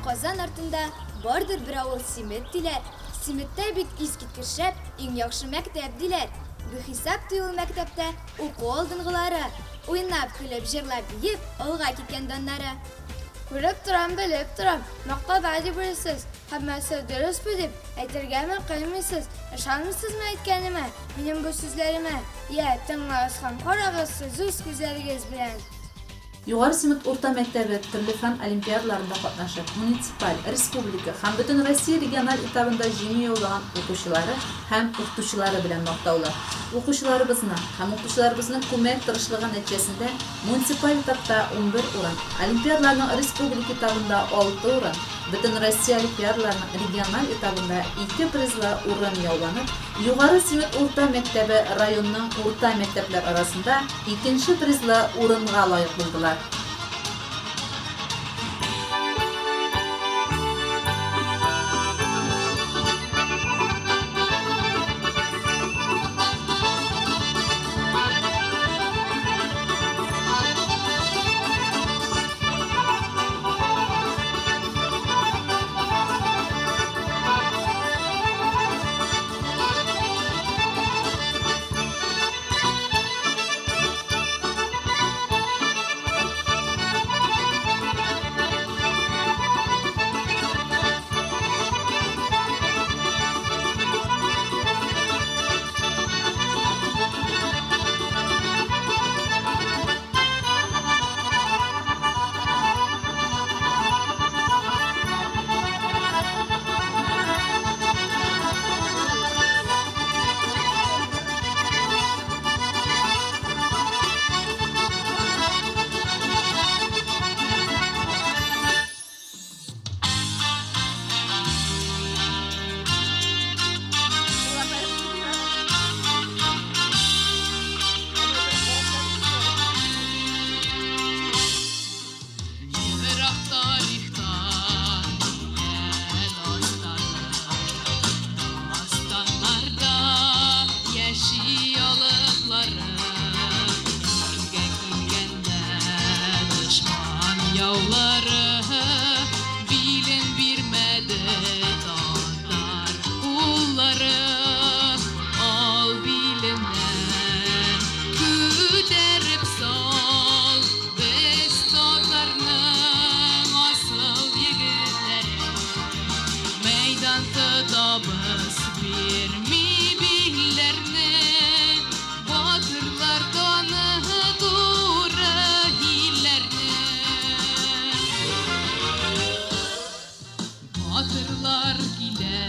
Казан артында бардыр бер авыл Симет диләр. Симеттә бит искиткеч шәп, иң яхшы мәктәп диләр. Бихисап ди ул мәктәптә уку алдынгылары. Уйнап, көлеп, җырлап, биеп, алга киткән даннары. Күреп торам, белеп торам, мактана дип уйлыйсыз. Һәммәсе дөресме дип, әйтергәме кыймыйсыз? Ышанмыйсызмы әйткәнемә, минем бу сүзләремә? Йә, тыңлагыз һәм карагыз сез үз күзләрегез белән. Югары Симет урта мәктәбе төрле фән олимпиадаларында катнашып, муниципаль, республика һәм бөтенроссия региональ этабында җиңү яулаган укучылары һәм укытучылары белән мактаулы. Укучыларыбызның һәм укытучыларыбызның күмәк тырышлыгы нәтиҗәсендә муниципаль этапта 11 урын, олимпиадаларның республика этабында 6 урын, бөтенроссия олимпиадаларының региональ этабында 2 призлы урын яуланып, Югары Симет урта мәктәбе районның урта мәктәпләр арасында икенче призлы урынга лаек булдылар. Ерак тарихтан килгән Дастаннарда яши алыплары. Илгә килгәндә дошман яулары, Билен бирмәде татар уллары. Ал биленнән күтәреп сал, без татарның асыл егетләре. Мәйдан тотабыз, бирми билләрне, батырлар даны туры илләрне. Батырлар килә,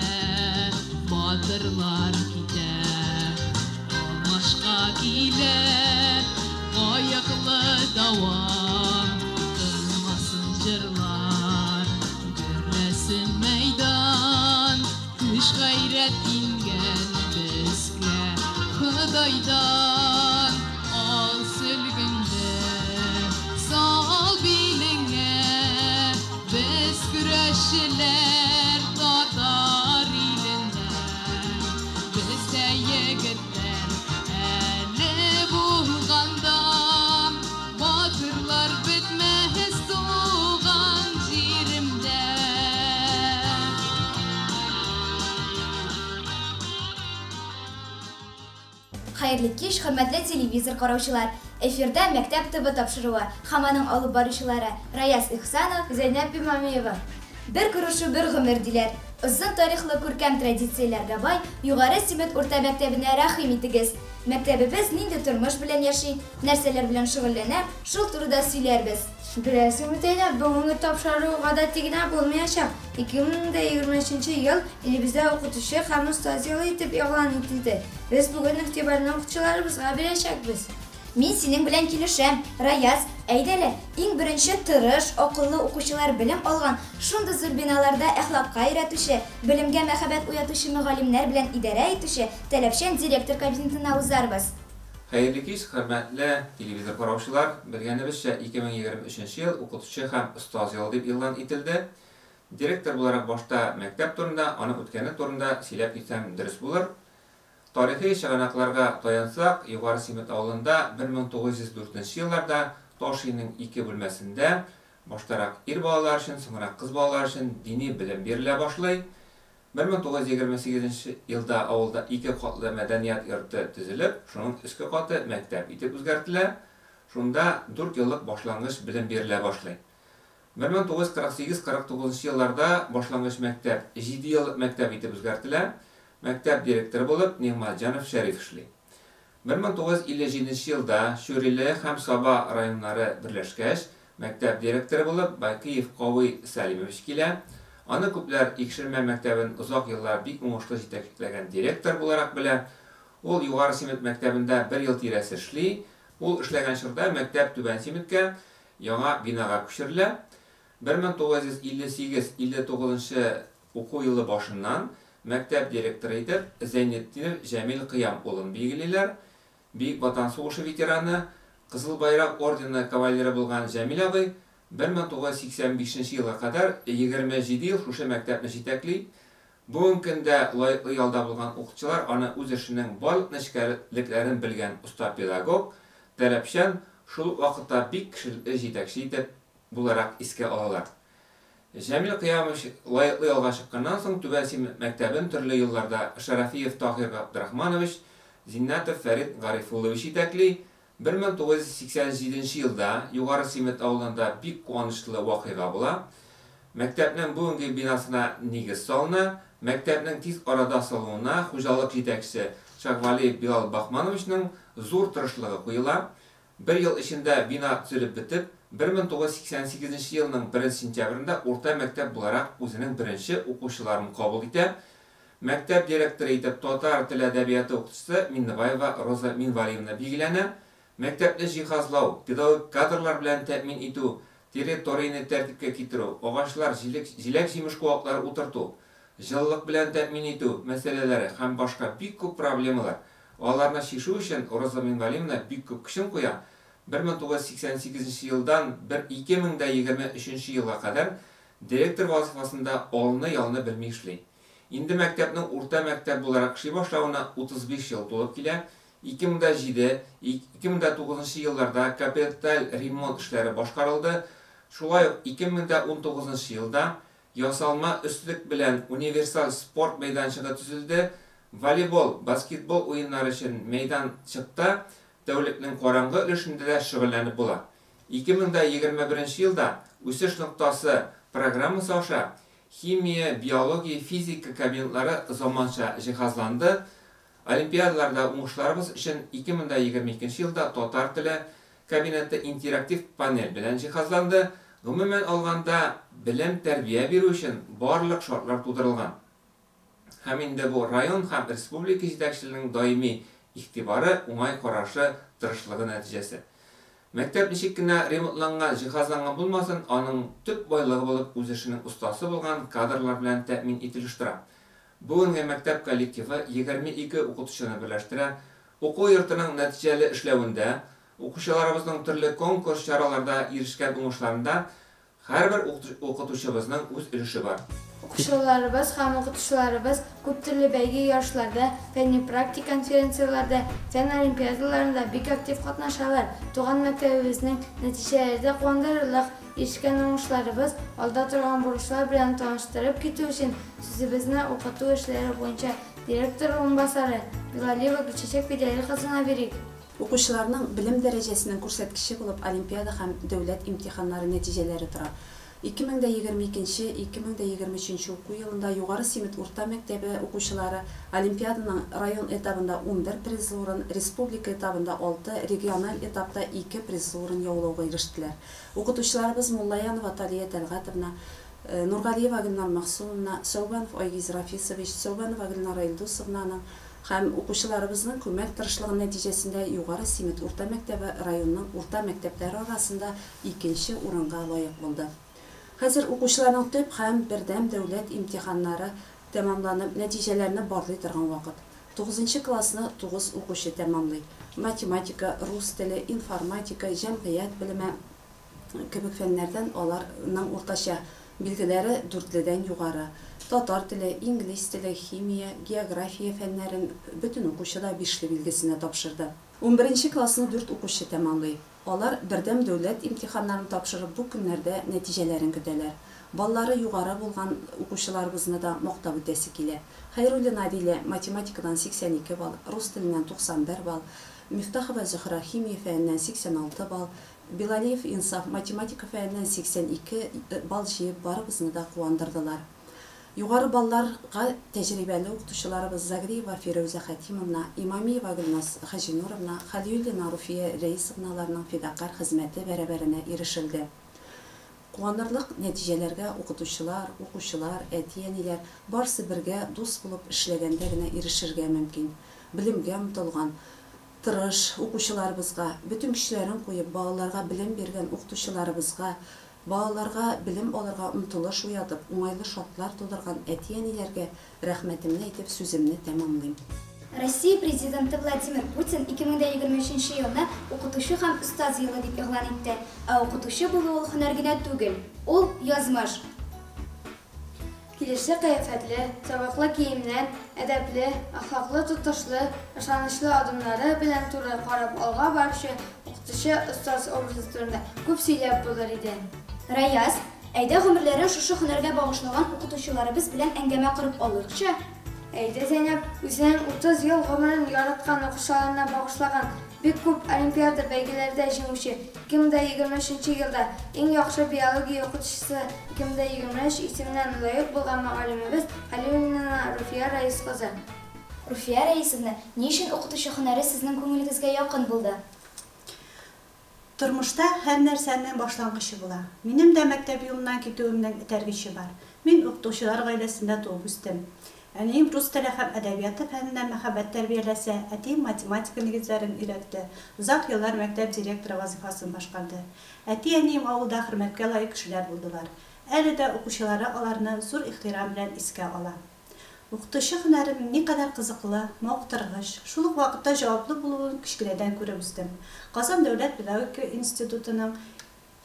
батырлар китә, алмашка килә аяклы дәвам. Тынмасын җырлар, гөрләсен мәйдан, көч гайрәт иңгән безгә Ходайдан. Ал сөлгеңне, сал билеңә, без көрәшчеләр татар илендә. Бездә егетләр әле булганда, батырлар бетмәс туган җиремдә. Хәерле кич, хөрмәтле телевизор караучылар. Эфирда Мәктәп ТВ тапшыруы һәм аның алып баручылары Раяз Ихсанов, Зәйнәб Имамиева. Бер күрешү бер гомер диләр. Озын тарихлы күркәм традицияләргә бай Югары Симет урта мәктәбенә рәхим итегез. Мәктәбебез нинди тормыш белән яши, нәрсәләр белән шөгыльләнә, шул турыда сөйләрбез. Беләсеңме, Зәйнәб, бүгенге тапшыру гадәти генә булмаячак. 2023 ел илебездә укытучы һәм остаз елы итеп игълан ителде. Без бүген игътибарны укытучыларыбызга бирәчәкбез. Мин синең белән килешәм, Раяз. Әйдә әле, иң беренче тырыш, акыллы укучылар белем алган шундый зур биналарда әхлакка өйрәтүче, белемгә мәхәббәт уятучы мөгаллимнәр белән идарә итүче таләпчән директор кабинетына узарбыз. Хәерле кич, хөрмәтле телевизор караучылар. Белгәнебезчә, 2023 ел укытучы һәм остаз елы дип игълан ителде. Директор буларак башта мәктәп турында, аның үткәне турында сөйләп китсәм дөрес булыр. Тарихи чыганакларга таянсак, Югары Симет авылында 1904 елларда таш өйнең ике бүлмәсендә Баштарак ир балалар өчен, соңрак кыз балалар өчен дини белем бирелә башлый. 1928 елда авылда ике катлы мәдәният йорты төзелеп, шуның өске каты мәктәп итеп үзгәртелә. Шунда 4 еллык башлангыч белем бирелә башлый. 1948-49 елларда башлангыч мәктәп 7 еллык мәктәп итеп үзгәртелә. Мәктәп директоры булып Нигъмәтҗанов Шәриф эшли. 1957 елда Чүриле һәм Саба районнары берләшкәч, мәктәп директоры булып Бакиев Кавый Сәлимович килә. Аны күпләр Икшермә мәктәбен озак еллар бик уңышлы җитәкләгән директор буларак белә. Ул Югары Симет мәктәбендә бер ел тирәсе эшли. Ул эшләгән чорда мәктәп Түбән Симеткә яңа бинага күчерелә. 1958-59 уку елы башыннан мәктәп директоры итеп Зәйнетдинов Җәмил Кыям улын билгелиләр. Бөек Ватан сугышы ветераны, Кызыл Байрак ордены кавалеры булган Җәмил абый 1985 елга кадәр 27 ел шушы мәктәпне җитәкли. Бүгенге көндә лаеклы ялда булган укытучылар аны үз эшенең барлык нечкәлекләрен белгән оста педагог, таләпчән, шул ук вакытта бик кешелекле җитәкче итеп буларак искә алалар. Җәмил Кыямович лаеклы ялга чыкканнан соң Түбән Симет мәктәбен төрле елларда Шарафиев Таһир Габдрахманович, Зиннәтов Фәрит Гарифуллович җитәкли. 1987 елда Югары Симет авылында бик куанычлы вакыйга була. Мәктәпнең бүгенге бинасына нигез салына. Мәктәпнең тиз арада салынуына хуҗалык җитәкчесе Шагвалиев Билал Бахмановичның зур тырышлыгы куела. Бер ел эчендә бина төзелеп бетеп, 1988 елның 1 сентябрендә урта мәктәп буларак үзенең беренче укучыларын кабул итә. Мәктәп директоры итеп татар теле әдәбияты укытучысы Миннебаева Роза Минвалиевна билгеләнә. Мәктәпне җиһазлау, педагогик кадрлар белән тәэмин итү, территорияне тәртипкә китерү, агачлар, җиләк-җимеш куаклары утырту, җылылык белән тәэмин итү мәсьәләләре һәм башка бик күп проблемалар. Аларны чишү өчен Роза Минвалиевна бик күп көчен куя. 1988 елдан 2023 елга кадәр директор вазифасында алны-ялны белми эшли. Инде мәктәпнең урта мәктәп буларак эшли башлавына 35 ел тулып килә. 2007-2009 елларда капиталь ремонт эшләре башкарылды. Шулай ук 2019 елда ясалма өслек белән универсаль спорт мәйданчыгы төзелде. Волейбол, баскетбол уеннары өчен мәйданчыкта тәүлекнең караңгы өлешендә дә шөгыльләнеп була. 2021 елда үсеш ноктасы программасы аша химия, биология, физика кабинетлары заманча җиһазланды. Олимпиадаларда уңышларыбыз өчен 2022 елда татар теле кабинеты интерактив панель белән җиһазланды. Гомумән алганда, белем тәрбия бирү өчен барлык шартлар тудырылган. Һәм инде бу район һәм республика җитәкчелегенең даими игътибары, уңай карашы, тырышлыгы нәтиҗәсе. Мәктәп ничек кенә ремонтланган, җиһазланган булмасын, аның төп байлыгы булып үз эшенең остасы булган кадрлар белән тәэмин ителеш тора. Бүгенге мәктәп коллективы 22 укытучыны берләштерә. Уку йортының нәтиҗәле эшләвендә, укучыларыбызның төрле конкурс чараларда ирешкән уңышларында һәрбер укытучыбызның үз өлеше бар. Укучыларыбыз һәм укытучыларыбыз күп төрле бәйге ярышларда, фәнни-практик конференцияләрдә, фән олимпиадаларында бик актив катнашалар. Туган мәктәбебезнең нәтиҗәләре дә куандырырлык. Ирешкән уңышларыбыз алда торган бурычлар белән таныштырып китү өчен сүзебезне укыту эшләре буенча директор урынбасары Билалиева Гөлчәчәк Фидәле кызына бирик. Укучыларның белем дәрәҗәсенең күрсәткече булып олимпиада һәм дәүләт имтиханнары нәтиҗәләре тора. 2022-2023 уку елында Югары Симет урта мәктәбе укучылары олимпиаданың район этабында 11 призлы урын, республика этабында 6, региональ этапта 2 призлы урын яулауга ирештеләр. Укытучыларыбыз Муллаянова Талия Тәлгатовна, Нургалиева Гөлнар Махсумовна, Сәүбәнов Айгиз Рафисович, Сәүбәнова Гөлнара Илдусовнаның һәм укучыларыбызның күмәк тырышлыгы нәтиҗәсендә Югары Симет урта мәктәбе районның урта мәктәпләре арасында икенче урынга лаек булды. Хәзер укучыларның төп һәм бердәм дәүләт имтиханнары тәмамланып, нәтиҗәләрне барлый торган вакыт. 9 классны 9 укучы тәмамлый. Математика, рус теле, информатика, җәмгыять белеме кебек фәннәрдән аларның уртача билгеләре 4-ледән югары. Татар теле, инглиз теле, химия, география фәннәрен бөтен укучы да 5-ле билгесенә тапшырды. Унберенче классны дүрт укучы тәмамлый. Алар бердәм дәүләт имтиханнарын тапшырып, бу көннәрдә нәтиҗәләрен көтәләр. Баллары югары булган укучыларыбызны да мактап үтәсе килә. Хәйруллина Адилә математикадан 82 балл, рус теленнән 91 балл, Мифтахова Зөһрә химия фәненнән 86 балл, Билалиев Инсаф математика фәненнән 82 балл җыеп барыбызны да куандырдылар. Югары балларга тәҗрибәле укытучыларыбыз Загриева Фирәүзә Хәтимовна, Имамиева Гөлназ Хаҗинуровна, Хәлиуллина Руфия Рәисовналарның фидакарь хезмәте бәрабәренә ирешелде. Куанырлык нәтиҗәләргә укытучылар, укучылар, әти-әниләр барсы бергә дус булып эшләгәндә генә ирешергә мөмкин. Белемгә омтылган, тырыш укучыларыбызга, бөтен көчләрен куеп балаларга белем биргән укытучыларыбызга, балаларга белем алырга омтылыш уятып, уңайлы шартлар тудырган әти-әниләргә рәхмәтемне әйтеп сүземне тәмамлыйм. Россия Президенты Владимир Путин 2023 елны Укытучы һәм остаз елы дип игълан итте. Ә укытучы булу ул һөнәр генә түгел, ул, язмыш. Килешле кыяфәтле, зәвыклы киемнән, әдәпле, әхлаклы тотышлы, ышанычлы адымнары белән туры карап алга баручы укытучы, остаз образы турында күп сөйләп булыр иде. Раяз, әйдә гомерләрен шушы һөнәргә багышлаган укытучыларыбыз белән әңгәмә корып алыйкчы. Әйдә, Зәйнәб, үзенең 30 ел гомерен яраткан укучыларына багышлаган, бик күп олимпиада, бәйгеләрдә җиңүче, 2023 нче елда Иң яхшы биология укытучысы 2023 исеменә лаек булган мөгаллимебез Хәлиуллина Руфия Раис кызы. Руфия Раисовна, ни өчен укытучы һөнәре сезнең күңелегезгә якын булды? Тормышта һәр нәрсәнең башлангычы була. Минем дә мәктәп юлыннан китүемнең этәргече бар. Мин укытучылар гаиләсендә туып үстем. Әнием рус теле һәм әдәбияты фәненә мәхәббәт тәрбияләсә, әтием математика нигезләрен өйрәтте, озак еллар мәктәп директоры вазыйфасын башкарды. Әти-әнием авылда хөрмәткә лаек кешеләр булдылар. Әле дә укучылары аларны зур ихтирам белән искә ала. Укытучы һөнәренең никадәр кызыклы, мавыктыргыч, шул ук вакытта җаваплы булуын кечкенәдән күреп үстем. Казан дәүләт педагогика институтының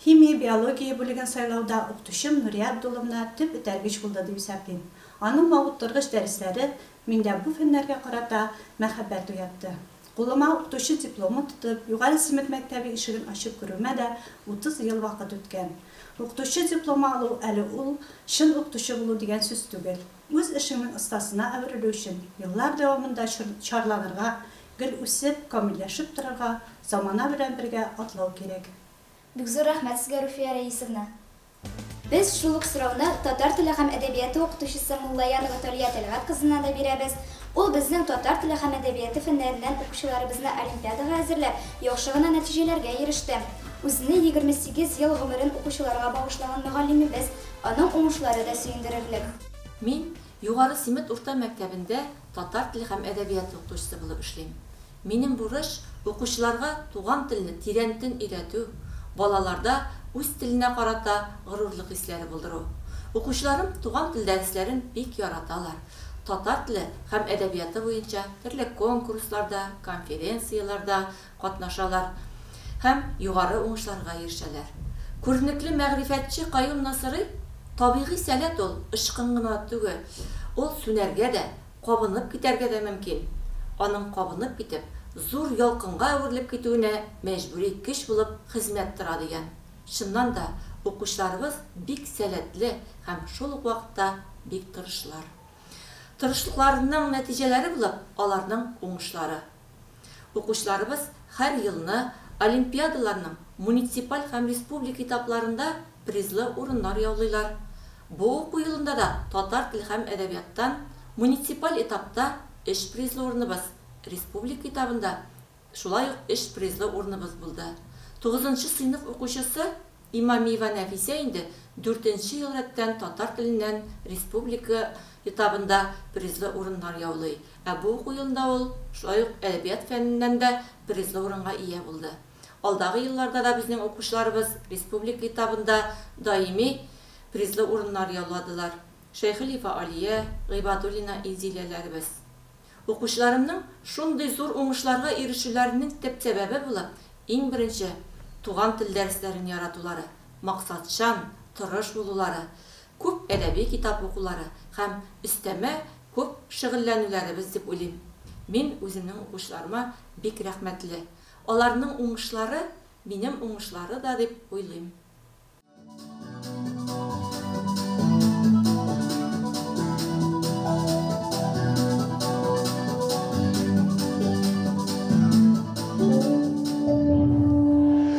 химия-биология бүлеген сайлауда укытучым Нурия Абдулловна төп этәргеч булды дип исәплим. Аның мавыктыргыч дәресләре миндә бу фәннәргә карата мәхәббәт уятты. Кулыма укытучы дипломы тотып, Югары Симет мәктәбе ишеген ачып керүемә дә 30 ел вакыт үткән. Укытучы дипломы алу әле ул чын укытучы булу дигән сүз түгел. Үз эшеңнең остасына әверелү өчен еллар дәвамында чарланырга, гел үсеп, камилләшеп торырга, замана белән бергә атлау кирәк. Бик зур рәхмәт сезгә, Руфия Рәисовна. Без шул ук сорауны татар теле һәм әдәбияты укытучысы Муллаянова Талия Тәлгать кызына да бирәбез. Ул безнең татар теле һәм әдәбияты фәннәреннән укучыларыбызны олимпиадага әзерләп, яхшы гына нәтиҗәләргә иреште. Үзенең 28 ел гомерен укучыларга багышлаган мөгаллимебез, аның уңышлары да сөендерерлек. Мин Югары Симет урта мәктәбендә татар теле һәм әдәбияты укытучысы булып эшлим. Минем бурыч, укучыларга туган телне тирәнтен өйрәтү, балаларда үз теленә карата горурлык хисләре булдыру. Укучыларым туган тел дәресләрен бик яраталар. Татар теле һәм әдәбияты буенча төрле конкурсларда, конференцияләрдә катнашалар һәм югары уңышларга ирешәләр. Күренекле мәгърифәтче Каюм Насыйри, Табигый сәләт ул, очкын гына түгел, ул сүнәргә дә, кабынып китәргә дә мөмкин. Аның кабынып китеп, зур ялкынга әверелеп китүенә мәҗбүри көч булып хезмәт тора, дигән. Чыннан да, укучыларыбыз бик сәләтле һәм шул ук вакытта бик тырышлар. Тырышлыкларының нәтиҗәләре булып, аларның уңышлары. Укучыларыбыз һәр елны олимпиадаларның муниципаль һәм республика этапларында призлы урыннар яулыйлар. Бу уку елында да татар теле һәм әдәбияттан муниципаль этапта өч призлы урыныбыз, республика этабында шулай ук өч призлы урыныбыз булды. Тугызынчы сыйныф укучысы Имамиева Нәфисә инде дүртенче ел рәттән татар теленнән республика этабында призлы урыннар яулый. Ә бу уку елында ул шулай ук әдәбият фәненнән дә призлы урынга ия булды. Алдагы елларда да безнең укучыларыбыз республика этабында даими призлы урыннар яуладылар. Шәйхелиева Алия, Гыйбадуллина Инзиләләребез. Укучыларымның шундый зур уңышларга ирешүләренең төп сәбәбе булып, иң беренче, туган тел дәресләрен яратулары, максатчан, тырыш булулары, күп әдәби китап укулары һәм өстәмә күп шөгыльләнүләребез дип уйлыйм. Мин үземнең укучыларыма бик рәхмәтле. Аларның уңышлары минем уңышлары да дип уйлыйм.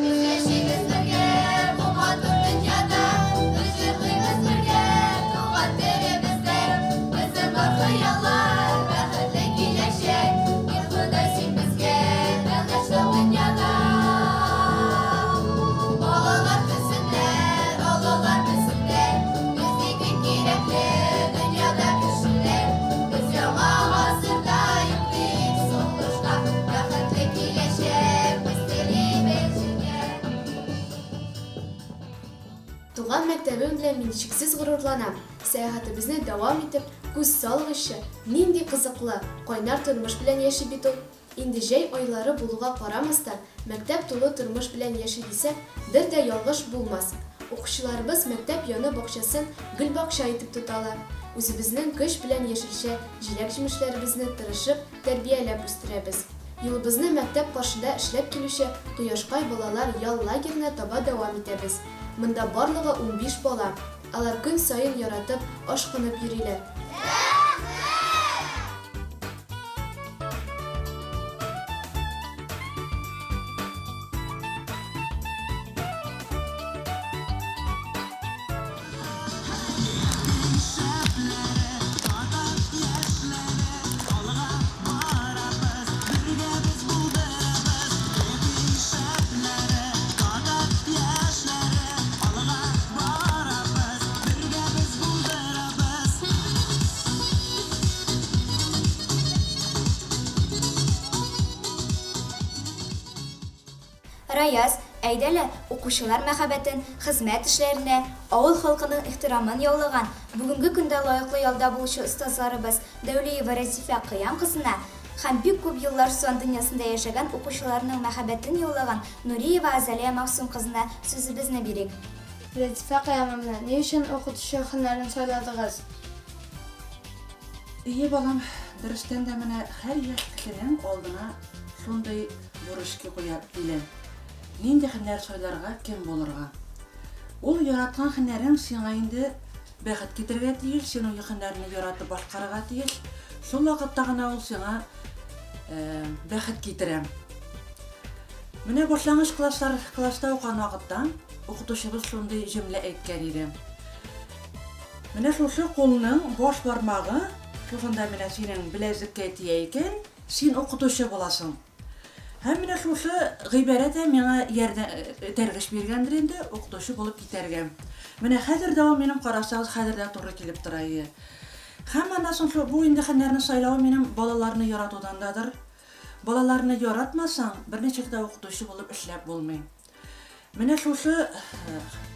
Без яшибез бергә бу матур дөньяда, Без җырлыйбыз бергә туган телебездә. Безнең бар хыяллар, бәхетле киләчәк. Бир Ходай син безгә тынычлык дөньяда. Балалар көлсеннәр, олылар белсеннәр, Без бик кирәкле дөньяда кешеләр. Без яңа гасырда юк сугышка, Бәхетле киләчәк без телибез җиргә. Туган мәктәбем белән мин чиксез горурланам. Сәяхәтебезне дәвам итеп, күз салыгызчы, нинди кызыклы, кайнар тормыш белән яши бит ул. Инде җәй айлары булуга карамастан, мәктәп тулы тормыш белән яши дисәк, бер дә ялгыш булмас. Укучыларыбыз мәктәп яны бакчасын гөлбакча итеп тоталар. Үзебезнең көч белән яшелчә, җиләк-җимешләребезне тырышып, тәрбияләп үстерәбез. Юлыбызны мәктәп каршында эшләп килүче Кояшкай балалар ял лагерена таба дәвам итәбез. Монда барлыгы 15 бала. Алар көн саен яратып, ашкынып йөриләр. Раяз, әйдә лә, укучылар мәхәббәтен, хезмәт эшләренә, авыл халкының ихтирамын яулаган, бүгенге көндә лаеклы ялда булучы остазларыбыз Дәүлиева Рәзифә Кыям кызына һәм бик күп еллар сан дөньясында яшәгән укучыларының мәхәббәтен яулаган Нуриева Азалия Мәгъсум кызына сүзебезне бирик. Рәзифә Кыямовна, ни өчен укытучы һөнәрен сайладыгыз? Ие, балам, дөрестән дә менә һәр яшь кешенең алдына шундый бурыч куя килә. Нинди һөнәр сайларга, кем булырга? Ул яраткан һөнәрең сиңа инде бәхет китерергә тиеш, син ул һөнәрне яратып башкарырга тиеш. Шул вакытта гына ул сиңа бәхет китерә. Менә башлангыч класслар класста укыган вакытта укытучыбыз шундый җөмлә әйткән иде. Менә шушы кулның баш бармагы шушында менә синең беләзеккә тия икән, син укытучы буласың. Һәм менә шушы гыйбарә дә миңа ярдәм этәргеч биргәндер инде укытучы булып китәргә. Менә хәзер дә ул минем карасагыз, хәзер дә туры килеп тора иде. Һәм аннан соң шул бу инде һөнәрне сайлау минем балаларны яратудандадыр. Балаларны яратмасаң, берничек тә укытучы булып эшләп булмый. Менә шушы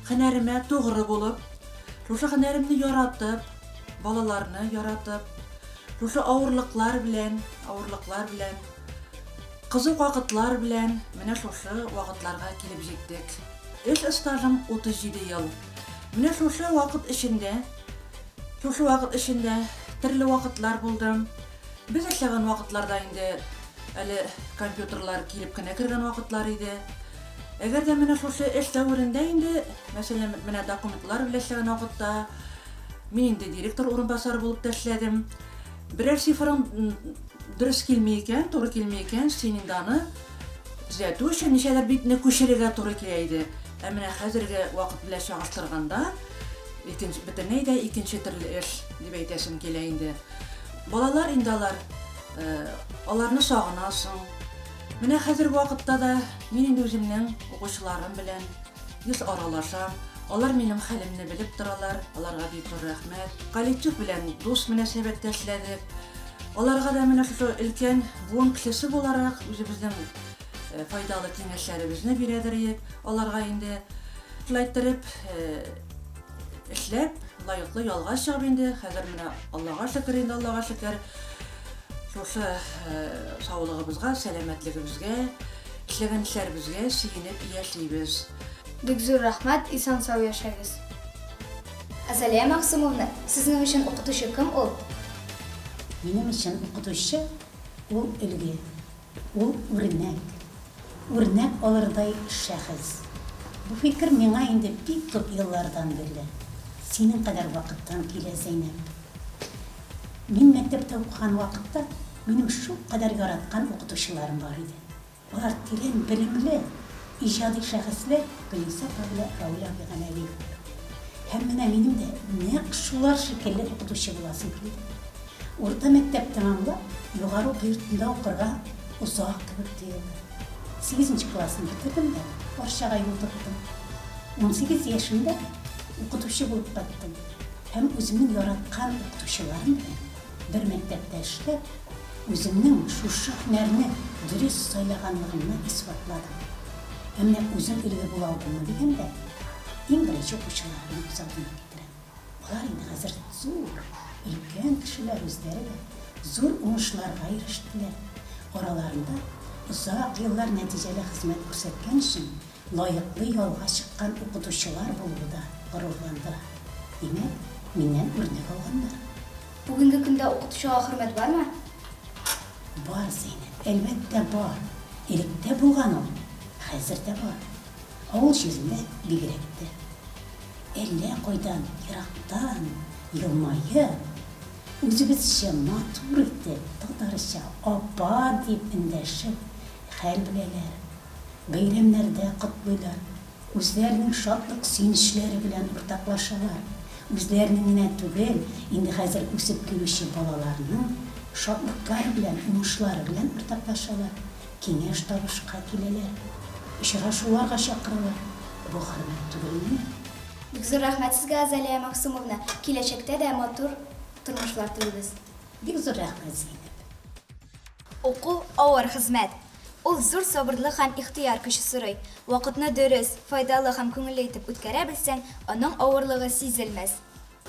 һөнәремә тугры булып, шушы һөнәремне яратып, балаларны яратып, шушы авырлыклар белән, авырлыклар белән, кызык вакытлар белән менә шушы вакытларга килеп җиттек. Эш стажым 37 ел. Менә шушы вакыт эчендә, шушы вакыт эчендә төрле вакытлар булды. Без эшләгән вакытларда инде әле компьютерлар килеп кенә кергән вакытлар иде. Әгәр дә менә шушы эш дәверендә инде, мәсәлән, менә документлар белән эшләгән вакытта мин инде директор урынбасары булып та эшләдем. Берәр цифрың дөрес килми икән, туры килми икән, син инде аны төзәтү өчен ничәдер битне күчерергә туры килә иде. Ә менә хәзерге вакыт белән чагыштырганда, икенче бөтенләй дә икенче төрле эш дип әйтәсем килә инде. Балалар инде алар, аларны сагынасың. Менә хәзерге вакытта да мин инде үземнең укучыларым белән еш аралашам. Алар минем хәлемне белеп торалар, аларга бик зур рәхмәт. Коллектив белән дус мөнәсәбәттә эшләдек. Аларга да менә шушы өлкән буын кешесе буларак үзебезнең файдалы киңәшләребезне бирәдер идек. Аларга инде шулай иттереп эшләп, лаеклы ялга чыгып инде, хәзер менә Аллага шөкер инде, Аллага шөкер. Шушы саулыгыбызга, сәламәтлегебезгә, эшләгән эшләребезгә сөенеп яшибез. Бик зур рәхмәт, исән-сау яшәгез. Азалия Мәгъсумовна, сезнең өчен укытучы кем ул? Минем өчен укытучы Ул өлге, ул үрнәк, үрнәк алырдай шәхес. Бу фикер миңа инде бик күп еллардан бирле, синең кадәр вакыттан килә, Зәйнәп. Мин мәктәптә укыган вакытта минем шулкадәр яраткан укытучыларым бар иде. Алар тирән белемле, иҗади шәхесләр Гөлниса апа белән Равил абый Галәвиевлар. Һәм менә минем дә нәкъ шулар шикелле укытучы буласым килде. Урта мәктәп тәмамлап, югары уку йортында укырга озак кебек тоелды. Сигезенче классны бетердем дә, Арчага юл тоттым. 18 яшемдә укытучы булып кайттым һәм үземнең яраткан укытучыларым белән бер мәктәптә эшләп, үземнең шушы һөнәрне дөрес сайлаганлыгымны исбатладым. Ә менә үзем өлге була алдыммы дигәндә, иң беренче укучыларымны күз алдыма китерәм. Алар инде хәзер зур, өлкән кешеләр үзләре дә зур уңышларга ирештеләр. Араларында озак еллар нәтиҗәле хезмәт күрсәткән өчен лаеклы ялга чыккан укытучылар булуы да горурландыра. Димәк, миннән үрнәк алганнар. Бүгенге көндә укытучыга хөрмәт бармы? Бар, Зәйнәп, әлбәттә, бар. Элек тә булган ул, хәзер дә бар. Авыл җирендә бигрәк тә. Әллә кайдан, ерактан елмаеп, үзебезчә матур итеп, татарча апа дип эндәшеп, хәл беләләр. Бәйрәмнәрдә котлыйлар, үзләренең шатлык-сөенечләре белән уртаклашалар. Үзләренең генә түгел, инде хәзер үсеп килүче балаларның шатлыклары белән, уңышлары белән уртаклашалар, киңәш-табышка киләләр, очрашуларга чакыралар. Бу хөрмәт түгелмени? Бик зур рәхмәт сезгә, Азалия Мәгъсумовна. Киләчәктә дә матур тормышлар телибез. Бик зур рәхмәт, Зәйнәп. Уку, авыр хезмәт. Ул зур сабырлык һәм ихтыяр көче сорый. Вакытны дөрес, файдалы һәм күңелле итеп үткәрә белсәң, аның авырлыгы сизелмәс.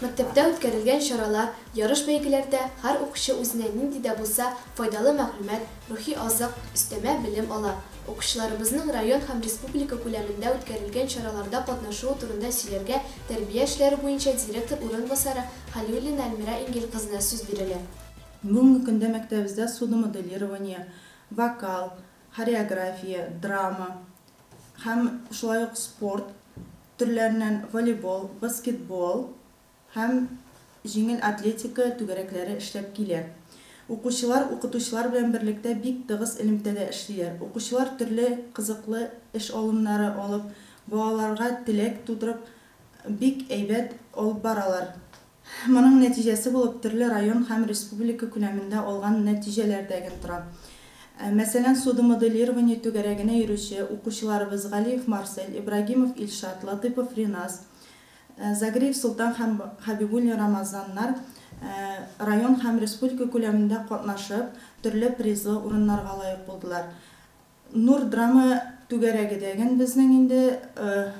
Мәктәптә үткәрелгән чаралар, ярыш-бәйгеләрдә һәр укучы үзенә нинди дә булса файдалы мәгълүмат, рухи азык, өстәмә белем ала. Укучыларыбызның район һәм республика күләмендә үткәрелгән чараларда катнашуы турында сөйләргә тәрбия эшләре буенча директор урынбасары Хәлиуллина Әлмирә Ингел кызына сүз бирелә. Бүгенге көндә мәктәбебездә судомоделирование, вокал, хореография, драма һәм шулай ук спорт төрләреннән волейбол, баскетбол һәм җиңел атлетика түгәрәкләре эшләп килә. Укучылар укытучылар белән берлектә бик тыгыз элемтәдә эшлиләр. Укучылар төрле кызыклы эш алымнары алып, балаларга теләк тудырып, бик әйбәт алып баралар. Моның нәтиҗәсе булып төрле район һәм республика күләмендә алган нәтиҗәләр дә гел тора. Мәсәлән, судомоделирование түгәрәгенә йөрүче укучыларыбыз Галиев Марсель, Ибрагимов Илшат, Латыпов Риназ, Загриев Солтан һәм Хәбибуллин Рамазаннар район һәм республика күләмендә катнашып, төрле призлы урыннарга лаек булдылар. Нур драма түгәрәге дәген безнең инде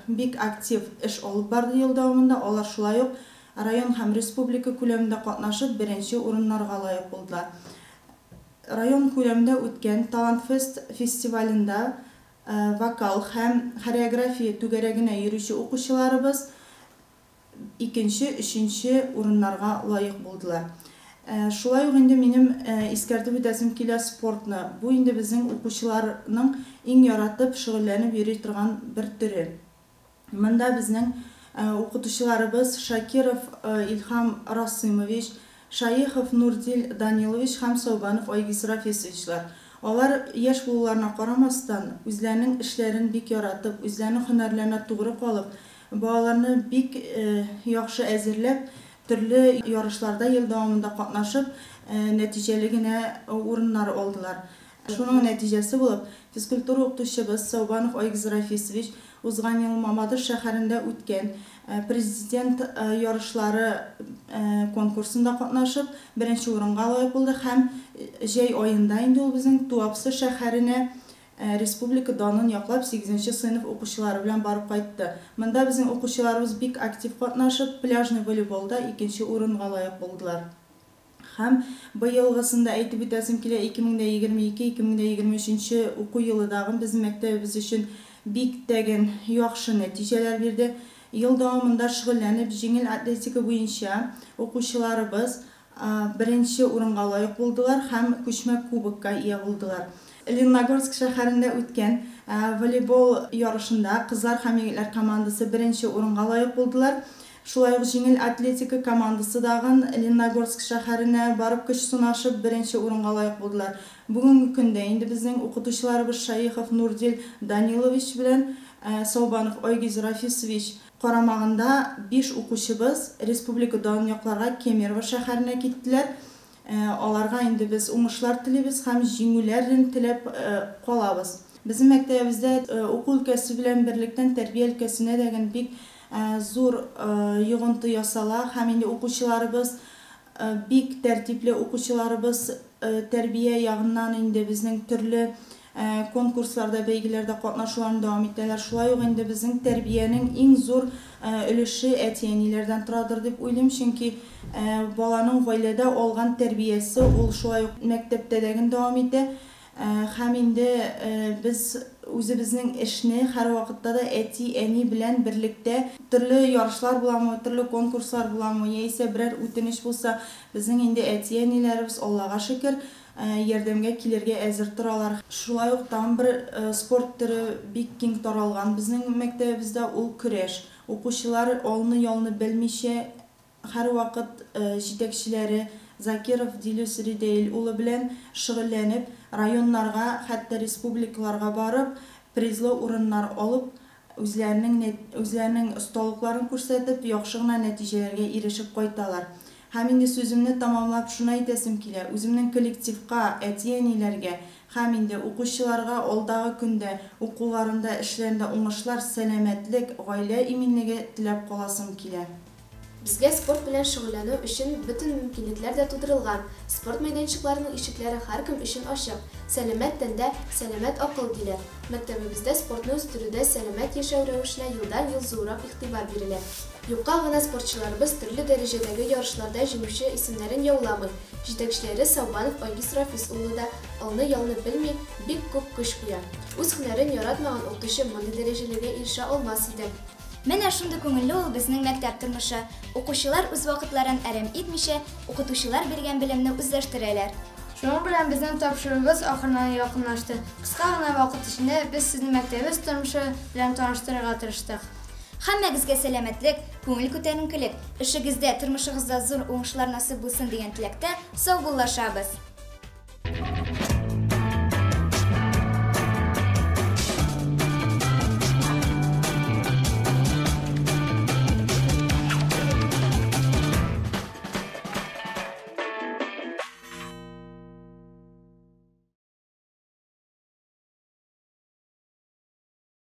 бик актив эш алып барды ел дәвамында. Алар шулай ук район һәм республика күләмендә катнашып, беренче урыннарга лаек булдылар. Район күләмендә үткән Талантфест фестивалендә вокал һәм хореография түгәрәгенә йөрүче укучыларыбыз икенче, өченче урыннарга лаек булдылар. Шулай ук инде минем искәртеп үтәсем килә спортны. Бу инде безнең укучыларның иң яратып шөгыльләнеп йөри торган бер төре. Монда безнең укытучыларыбыз Шакиров Илһам Расымович, Шаехов Нурдил Данилович һәм Саубанов Айгиз Рафисовичлар. Алар яшь булуларына карамастан, үзләренең эшләрен бик яратып, үзләренең һөнәрләренә тугры калып, балаларны бик яхшы әзерләп, төрле ярышларда ел дәвамында катнашып, нәтиҗәле генә урыннар алдылар. Шуның нәтиҗәсе булып, физкультура укытучыбыз Саубанов Айгиз Рафисович узган ел Мамадыш шәһәрендә үткән президент ярышлары конкурсында катнашып, беренче урынга лаек булды һәм җәй аенда инде ул безнең Туапсе шәһәренә республика данын яклап сигезенче сыйныф укучылары белән барып кайтты. Монда безнең укучыларыбыз бик актив катнашып, пляжный волейболда икенче урынга лаек булдылар. Һәм быелгысында әйтеп үтәсем килә, 2022-2023 уку елы дагы безнең мәктәбебез өчен бик тәген яхшы нәтиҗәләр бирде. Ел дәвамында шөгыльләнеп, җиңел атлетика буенча укучыларыбыз беренче урынга лаек булдылар һәм күчмә кубокка ия булдылар. Лениногорск шәһәрендә үткән волейбол ярышында кызлар һәм егетләр командасы беренче урынга лаек булдылар. Шулай ук җиңел атлетика командасы дагын Лениногорск шәһәренә барып көч сынашып беренче урынга лаек булдылар. Бүгенге көндә инде безнең укытучыларыбыз Шаихов Нурдил Данилович белән Саубанов Айгиз Рафисович карамагында 5 укучыбыз республика дан якларга Кемерово шәһәренә киттеләр. Аларга инде без уңышлар телибез һәм җиңүләрен теләп калабыз. Безнең мәктәбебездә уку өлкәсе белән берлектән тәрбия өлкәсенә дә бик зур йогынты ясала һәм инде укучыларыбыз бик тәртипле укучыларыбыз тәрбия ягыннан инде безнең төрле конкурсларда, бәйгеләрдә катнашуларын дәвам итәләр. Шулай ук инде безнең тәрбиянең иң зур өлеше әти-әниләрдән торадыр дип уйлыйм, чөнки баланың гаиләдә алган тәрбиясе ул шулай ук мәктәптә дә дәвам итә. Һәм инде без үзебезнең эшне һәр вакытта да әти-әни белән берлектә төрле ярышлар буламы, төрле конкурслар буламы, яисә берәр үтенеч булса, безнең инде әти-әниләребез Аллага шөкер ярдәмгә килергә әзер торалар. Шулай ук тагын бер спорт төре бик киң таралган безнең мәктәбебездә, ул көрәш. Укучылар алны-ялны белмичә һәр вакыт җитәкчеләре Закиров Дилюс Ридейл улы белән шөгыльләнеп, районнарга, хәтта республикаларга барып, призлы урыннар алып, үзләренең осталыкларын күрсәтеп, яхшы гына нәтиҗәләргә ирешеп кайталар. Һәм инде сүземне тамамлап шуны әйтәсем килә. Үземнең коллективка, әти-әниләргә һәм инде укучыларга алдагы көндә укуларында, эшләрендә уңышлар, сәламәтлек, гаилә иминлеге теләп каласым килә. Безгә спорт белән шөгыльләнү өчен бөтен мөмкинлекләр дә тудырылган. Спорт мәйданчыкларының ишекләре һәркем өчен ачык. Сәламәт тәндә сәламәт акыл диләр. Мәктәбебездә спортны үстерүдә сәламәт яшәү рәвешенә елдан-ел зуррак игътибар бирелә. Юкка гына спортчыларыбыз төрле дәрәҗәдәге ярышларда җиңүче исемнәрен яуламый. Җитәкчеләре Саубанов Айгиз Рафис улы да алны-ялны белми, бик күп көч куя. Үз һөнәрен яратмаган укытучы мондый дәрәҗәләргә ирешә алмас иде. Менә шундый күңелле ул безнең мәктәп тормышы. Укучылар үз вакытларын әрәм итмичә, укытучылар биргән белемне үзләштерәләр. Шуның белән безнең тапшыруыбыз ахырына якынлашты. Кыска гына вакыт эчендә без сезне мәктәбебез тормышы белән таныштырырга тырыштык. Һәммәгезгә сәламәтлек, күңел күтәренкелек, эшегездә, тормышыгызда зур уңышлар насыйп булсын дигән теләктә саубуллашабыз.